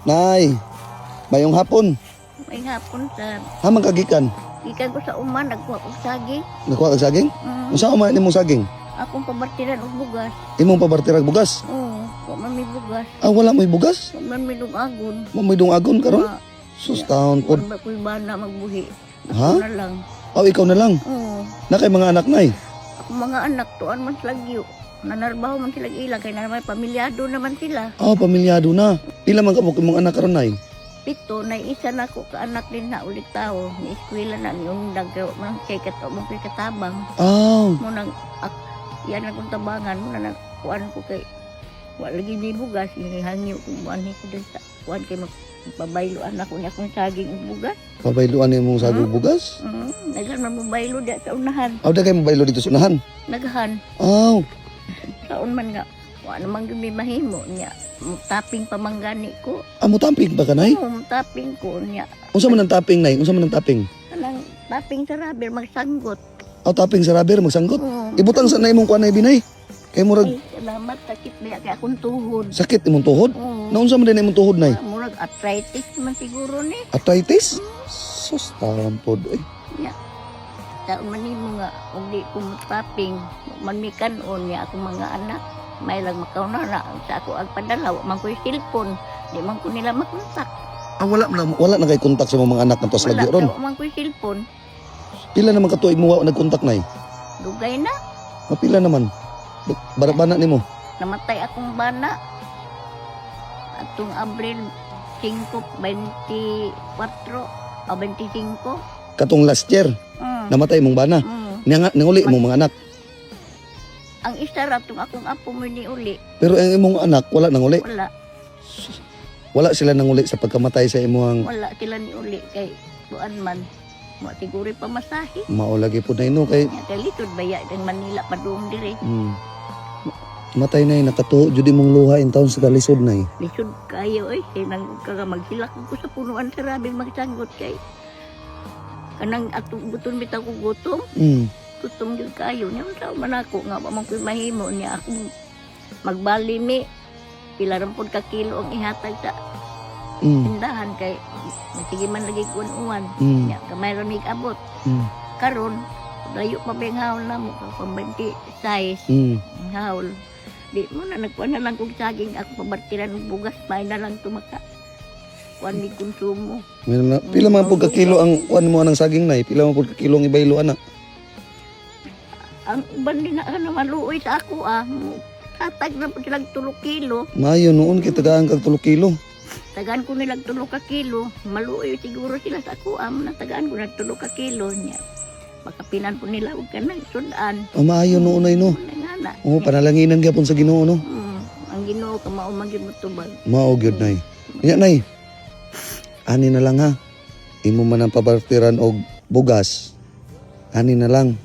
Nay, maayong hapon. Maayong hapon sa Asa man ka gikan? Gikan ko sa uma, nagkuha og saging. Nakuha kag saging? Mm. Unsa man imong saging? Akong pabartiran og bugas. Imong pabartirag bugas. Oo, wa man may bugas. Ah, wala mo'y bugas? Wa man may dungagon. Wa mo'y dungagon karon? Wa. Sus, taon pod. Wa ko'y bana magbuhi. Ako Ha? na lang. Oh, ikaw na lang. Oo. Na kay mga anak, nay. Akong mga anak, tuan man sila gyo. Nanarbaho man sila ila, kay na naman pamilyado naman sila. Oh, pamilyado na. Pila man kabuk imong anak karon, nay? Pito, na isa na ko kaanak din na ulit tao. Ni eskwela na ni undag, kay wa man kay kato, mo kay katabang. Ah, Mo nang, ak, yan akong tabangan, mo na nagkuan ko kay, wa lagi ni bugas, hangyo ko, buwan ko din sa, kuan kay magpabaylo anak ko niya akong saging ug bugas. Pabayluan imong saging bugas? Naghan man mo baylo diya sa unahan. Aw, da kay mobaylo dito sa unahan. Naghan. Aw, Saon man nga, wa naman gyud may mahimo niya. Taping pa man gani ko. Amo tamping ba ka, nay? Oo, taping ko niya. Unsa man ang taping, nay? Unsa man ang taping? Kanang taping sa rubber magsanggot. Aw, taping sa rubber magsanggot. Oo. Ibutang sa na imong kuan, nay, binay. Kay murag Ay, salamat, sakit ba kay akong tuhod. Sakit imong tuhod. Oo. Naunsa man din imong tuhod, nay? Ah, murag arthritis man siguro ni. Arthritis? Sus, taon pod eh. Nya. Taon man nimo nga og di ko taping, man mi kanon niya akong mga anak. May lang makauna na sa ako ang padala, wa man ko'y cellphone. Di man ko nila makontak. Ah, wala na kay kontak sa mga anak ngadto sa Wala, lagyo ron. wa man ko'y cellphone. Pila naman ka tuig mo wa nagkontak, nay? Dugay na. Mapila naman? Bana nimo. Namatay akong bana. Atong Abril 5, 24 o 25. Katong last year, namatay imong bana. Mm. Nya nanguli imong mga anak. Ang isa ra tong akong apo mo ni uli. Pero ang imong anak wala nanguli. Wala, Wala sila nanguli sa pagkamatay sa imong wala sila ni uli kay kuan man. Wa siguro pamasahe. Mao lagi po na ino kay Nya kay lisod baya ng Manila padung dire. Matay na nakatuo jud imong luha in taon sa kalisod, nay. Lisod kayo oy kay nang ka maghilak ko sa punuan sa rabing magsanggot kay kanang atong gutom bitaw ko gutom. Gutom gyud kayo niya sa man ako nga wa man ko'y mahimo niya ako magbali mi pila ra pud ka kilo ang ihatag sa tindahan kay sige man lagi kuan-uwan niya kamay ra mig abot. Karon layo pa ba yung hawl na mo pang 26 ang hawl di mo na nagkuan na lang kog saging ako pabartiran og bugas may na lang tumaka kuan mi konsumo. Meron na. Pila man pud ka kilo ang kuan mo anang saging, nay? Pila man pud ka kilo ang ibaylo ana? Ang uban din na ano maluoy sa ako ah hatag na pud silang 3 kilo. Maayo noon kay tagaan kag 3 kilo. Tagaan ko nilang 3 ka kilo. Maluoy siguro sila sa ako. Amo na tagaan ko ng 3 ka kilo niya. Makapinan po nila og kanang sudan. Oh, maayo noon ay no. Nangana. Oh, panalanginan gyapon sa Ginoo no. Ang Ginoo kamao man gyud motubag. Mao gyud, nay. Nya, nay. Ani na lang ha. Imo man ang pabartiran og bugas. Ani na lang.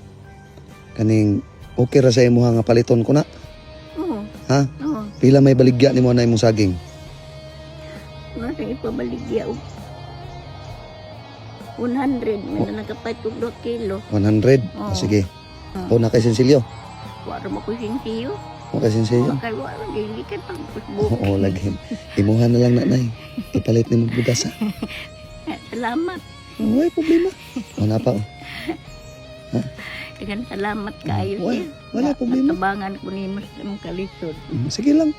Kaning okay ra sa imo nga paliton ko na. Oo. Ha? Oo. Pila may baligya nimo na imong saging? Ano sa ipabaligya og 100 may na nagkapait og 2 kilo. 100. Oo. Ah, sige. O na kay sensilyo. Wa ra mo ko sinsiyo. O kay sensilyo. Kay wa ra dili kay pag kusbuk. Oo, lagi. Imuha na lang na, nay. Ipalit nimo bugas ha. Salamat. Way problema. Wala pa. Oh. Daghang salamat kaayo Wala, sir. wala problema. Natabangan ko nimo sa imong kalisod. Sige lang.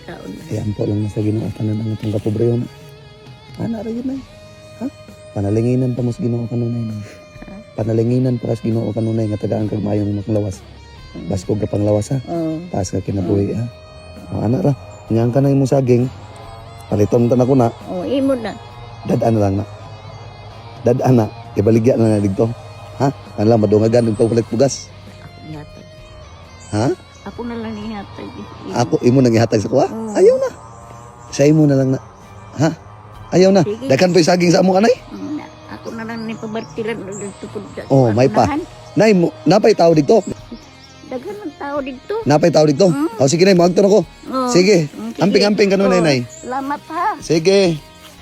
Taon na. Ayan po lang na sa Ginoo tanan ang itong kapobrehon. Ana ra yun ay. Ha? Panalinginan pa mo sa Ginoo kanunay, nay. Panalinginan para sa Ginoo kanunay nga tagaan kag maayong panglawas. Baskog ka panglawas ha. Oo. Taas ka kinabuhi ha. O, ana ra. Ngayang ka na imong saging. Paliton ta na ko na. Oh, imo na. Dad-an na lang na. Dad-an na. Ibaligya na na dito. Ha? Ano lang, madungagan dito palit bugas. Ako ihatag. Ha? Ako na lang ihatag. Ako, imo nang ihatag sa kuha? Oo. Ayaw na. Sa imo na lang na. Ha? Ayaw na. Sige. Daghan pa yung saging sa amo kanay. Na, ako na lang ni pabartiran og tukod sa Oh, may pa. unahan. Nay, mo, napay tao dito. Daghan man tao dito. Napay tao dito. Mm. O sige, nay, moagto na ko. Oh. Sige. Sige. Amping-amping kanunay, Oh, nay. Salamat ha. Sige.